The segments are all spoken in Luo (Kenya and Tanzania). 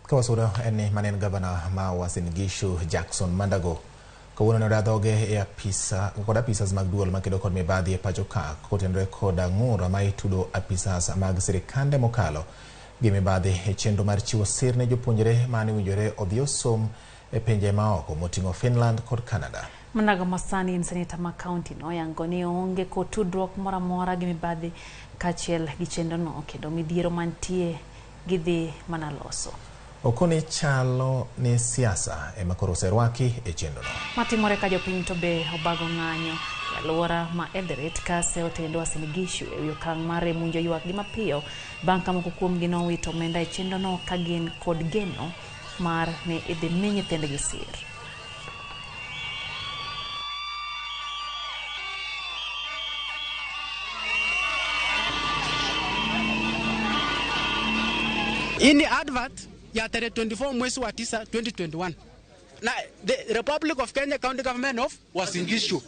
Kawasudo en ni mane en gavana ma Uasin Gishu Jackson Mandago kawuono ne oda dhoge e apisa kod apisas mag duol makedo kod mibadhi e pacho ka kotenore kod ang'ura ma itudo apisas mag sirikande mokalo gi mibadhi e chenro mar chiwo sir ne jopuonjre mane owinjore odhi osom e pinje maoko moting'o Finland kod Canada. Mandago masani en seneta ma kaunti no oyango ni oonge kod tudruok moro amora gi mibadhi kaachiel gi chenrono kendo midhiero mantie gidhi mana loso. Okoni chalo ni siasa ema koro oserwaki e chenrono. Matimore ka jopiny to be obago ng'anyo e alwora ma Eldoret ka otendo Uasin Gishu ewi okang' mar winjo ywakgi mapiyo bang' ka moko kuomgi nowito omenda e chenrono ka gin kod geno mar ni idhi mi nyithindgi sir. Hii ni advert ya tarehe 24 mwezi wa 9 2021 na the Republic of Kenya County Government of Uasin Gishu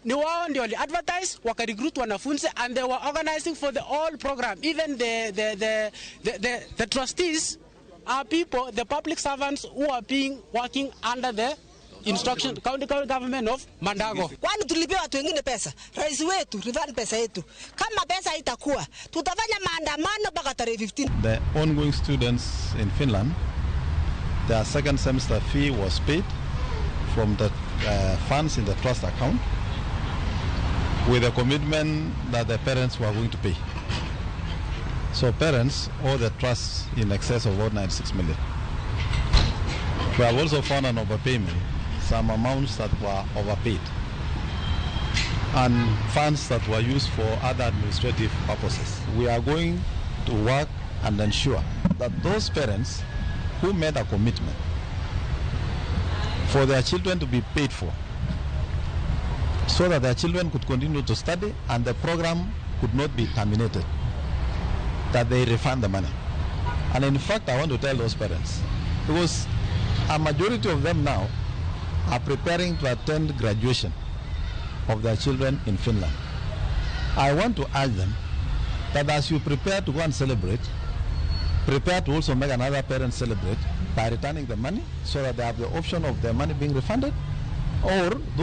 ni wao ndio wali advertise wakarecruit wanafunzi and they were organizing for the all program, even the trustees are people, the public servants who are being working under the instruction county government of Mandago. Kwani tulipia watu wengine pesa? Rais wetu refund pesa yetu. Kama pesa haitakuwa, tutafanya maandamano mpaka tarehe 15. The ongoing students in Finland, their second semester fee was paid from the funds in the trust account with a commitment that the parents were going to pay. So parents owe the trust in excess of about 96 million. We have also found an overpayment, some amounts that were overpaid and funds that were used for other administrative purposes. We are going to work and ensure that those parents who made a commitment for their children to be paid for so that their children could continue to study and the program could not be terminated, that they refund the money. And in fact, I want to tell those parents, because a majority of them now are preparing to attend graduation of their children in Finland. I want to urge them that as you prepare to go and celebrate, prepare to also make another parent celebrate by returning the money so that they have the option of their money being refunded, or those